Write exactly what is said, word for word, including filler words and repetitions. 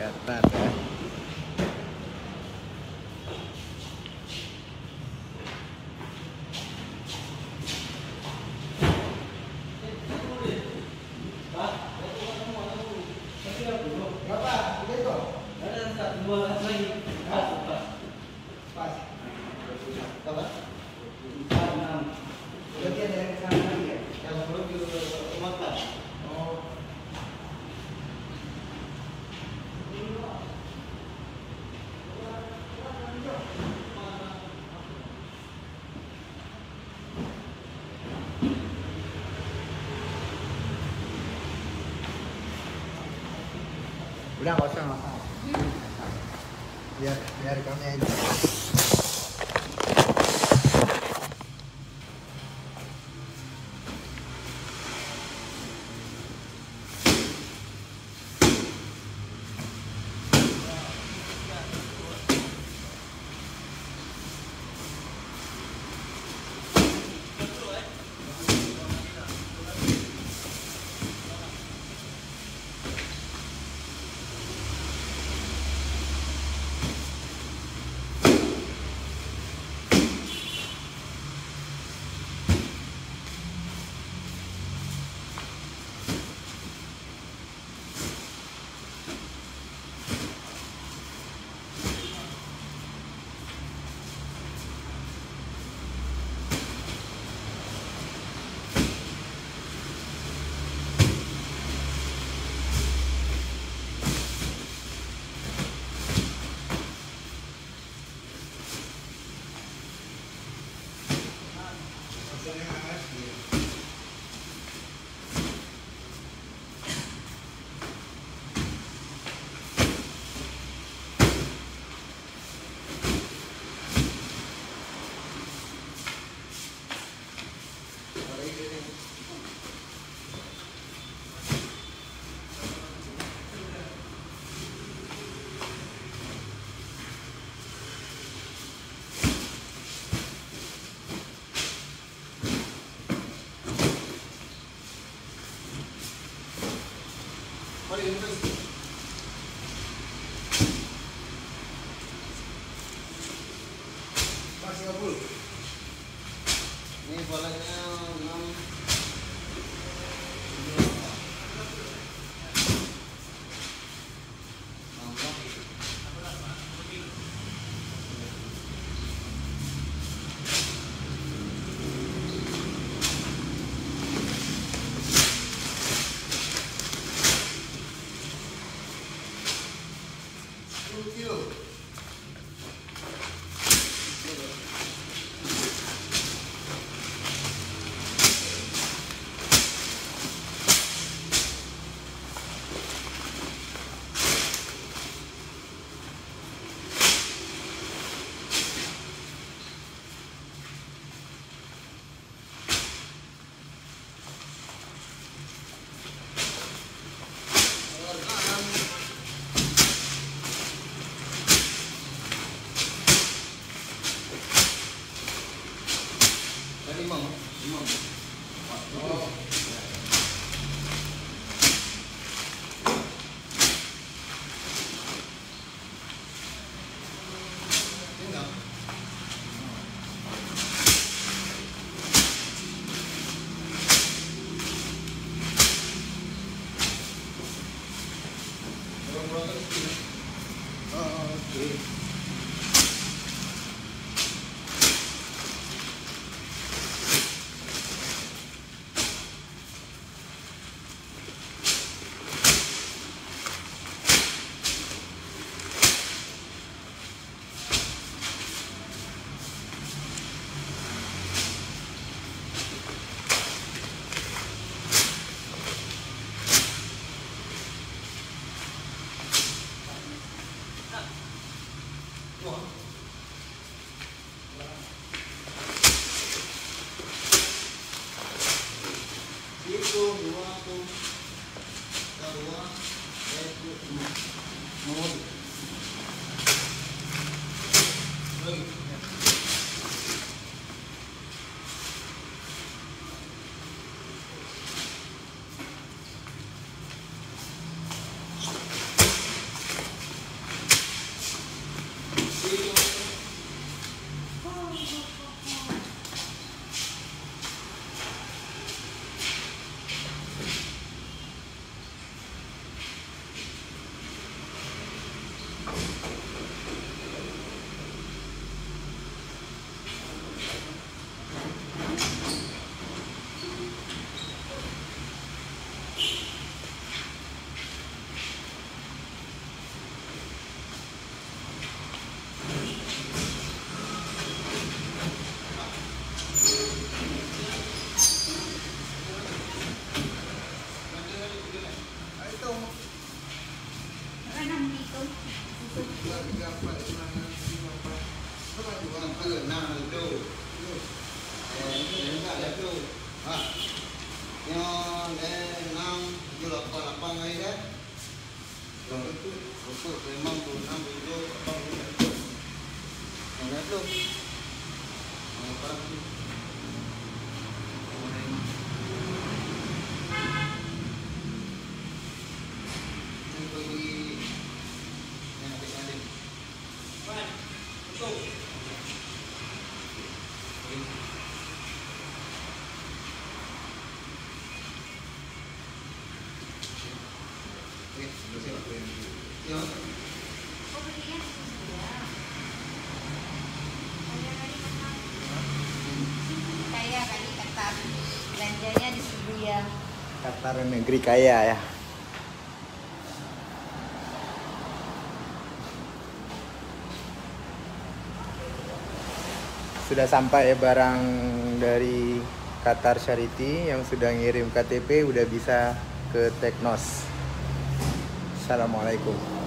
Berat, eh. Udah, nggak usah, nggak usah. Biar, biar kami aja. Ini bolanya enam. Dua, tiga, empat, lima, enam, tujuh, lapan. Berapa tu? Enam puluh enam tu. Eh, enggak lah tu. Ha. Nyoe, eh, enam, tujuh, lapan, lapan kali dah. Dua puluh, dua puluh, lima puluh, enam puluh, lapan puluh, sembilan puluh. Sembilan puluh. Lapan puluh. Ini bagi yang adik-adik. Kaya kali Qatar. Belanjanya di Shibuya. Qatar negeri kaya ya. Sudah sampai ya barang dari Qatar Charity yang sudah ngirim K T P, udah bisa ke Teknos. Assalamualaikum.